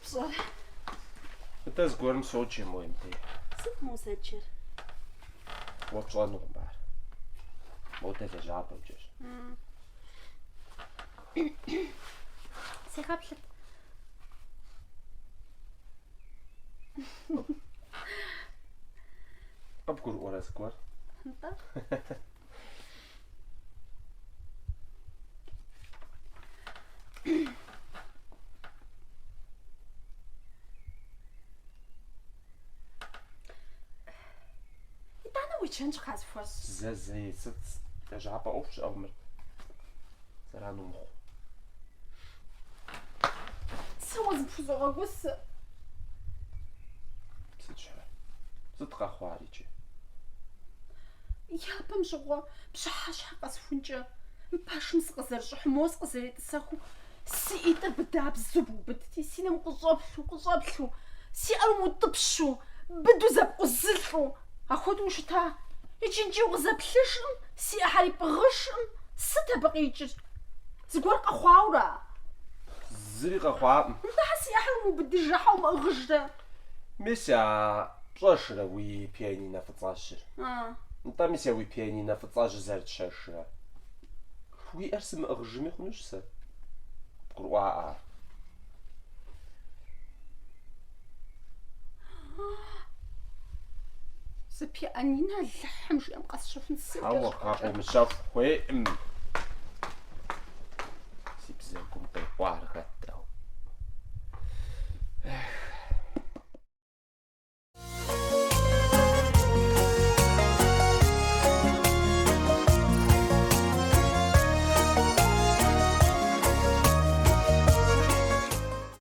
Пщӏэрэ? Мыдэ зыгуэрым соджэ моуэ мыдей. Сыт мо узэджэр? Уэ пщӏэнукъым ар. Модэ лэжьапӏэмкӏэщ. Сегъэплъыт. Къыбгурыӏуэрэ зыгуэр? Нтӏэ. Итӏанэ уи чэнджэщ къазыхуэщӏ. Зэ, зэ, сыт лэжьапӏэ ӏуэху щыӏэу мыр? Зэран умыхъу. Сэ уэ зыпхузогъэгусэ. Сыт щхьэ? Сыт къэхъуар иджы? Япэм щыгъуэ пщыхьэщхьэ къэсхункӏэ, мы пэшым сыкъызэрыщӏыхьу, моуэ сыкъызэретӏысэхыу, си ӏитӏыр быдабзэу бубыдти, си нэм къыщӏэплъу, къыщӏэплъу, си ӏэр умыутӏыпщу, быдэу зэпкъузылӏу, ахуэдэу ущыта. Иджы икӏи укъызэплъыжкъым, си ӏэхьэри пӏыгъыжкъым, сыт абы къикӏыр? Зыгуэр къэхъуауэра? Зыри къэхъуакъым. Нтӏэ, хьэ си ӏэхьэр умыубыдыжрэ, хьэ умыӏыгъыжрэ? Мис а пщӏэжрэ уи пианинэ фӏыцӏэжьыр? Нтӏэ, мис а уи пианинэ фӏыцӏэжьыр зэрытщэжрэ? Уи ӏэр сымыӏыгъыжми хъунущ сэ. Къыбгурыӏуаӏэ ар? Зы пианинэ Алыхьым жиӏэм къэсщэхун Хьэуэ, хьэ, къыумыщэху хуейӏым.